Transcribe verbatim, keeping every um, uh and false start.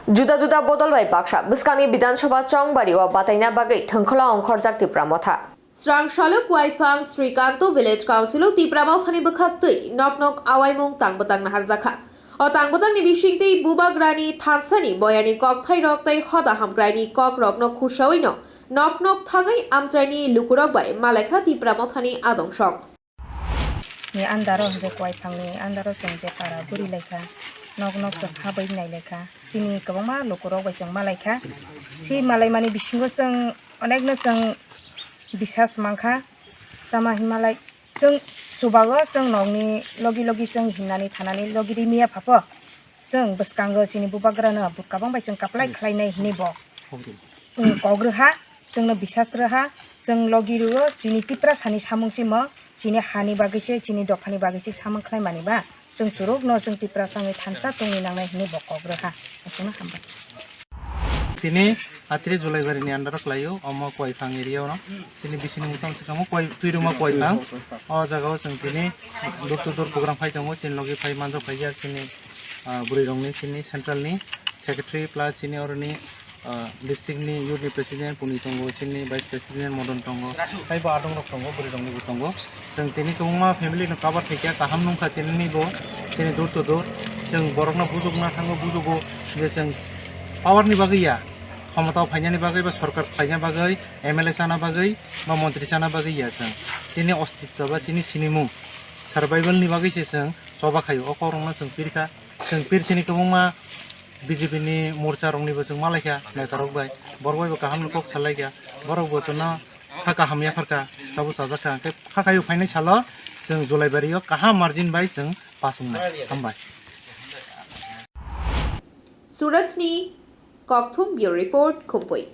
Juda juda bodol bai baksa bwskangni Bidhan Sabha chongbari o bataina bagwi thwngkhwla ongkhorjak Tipra Motha. Srang salo Kuaifang Srikanto Village Council o Tipra Mothani bwkhak twi nok nok awaimung tang bwtang naharjakha. O tang bwtangni bisingtwi Bubagrani thansani boyani kokthai rok tei hoda hamkraini kok rokno khursawi no nok nok thangwi amchaini lukurok bai malaikha Tipra Mothani adong sok. Ni andaro hwnkhe Kuaifangni andaro chwng je para buri laikha, nok nok chwng habwi nai laikha. Chini kwbangma lukurok bai chwng malaikha. Si malaimani bisingo chwng onekno chwng bisas mankha. Tamo hinmalai chwng chubago chwng nokni logi logi chwng himnani thanani logi ri miya phapo. Chwng bwskango chini bubagrano bwkabang bai chwng kaplai khlainai hinwi bo, um, kok rwha, chwngno bisas rwha, chwng logi rwo, chini Tiprasani samung simo, chini hani bagwi se, chini dophani bagwi se samung khlaimani ba, chwng churukno chwng Tiprasa wngwi thansa tongwi nangnai hinwi bo kok rwha. Aswkno hambai. Tini Atri Julaibari ni under o khlaio, omo Kuaifang area o no. Chini bisini mutang se kamo Kuai, Tuiruma Kuaifang. O jaga o chwng tini door to door program khai tongo, chini logi phai manjak phai ya chini, ah, bwrwi rok ni chini central ni secretary plus chini oro ni, ah, district ni youth ni president Puni tongo, chini vice president Modon tongo, tei bo adong rok tongo, bwrwi rok ni bo tongo. Chwng tini kwbangma family no cover khaikha, kaham nungkha tini ni bo, tini door to door. Chwng borok no bujukna thango, bujugo je chwng power ni bagwi ya, khomotao phainani bagwi ba sorkar khlaina bagwi, M L A chana bagwi ba montri chana bagwi ya chwng. Chini ostitto ba chini sinimung survival ni bagwi se chwng choba khaio. O kok rok no chwng pirkha, chwng pir chini kwbangma B J P ni morcha rok ni bo chwng malaikha neta rok bai, borok bai bo kaham ni kok salaikha, borok bo chwngno kha kaham yapharkha, tabuk chajakha, hwnkhe kha khaio phainai salo chwng Julaibari o kaham margin bai chwng pass wngnai. Hambai. Surajni Kokthum Bureau Report, Khumpui.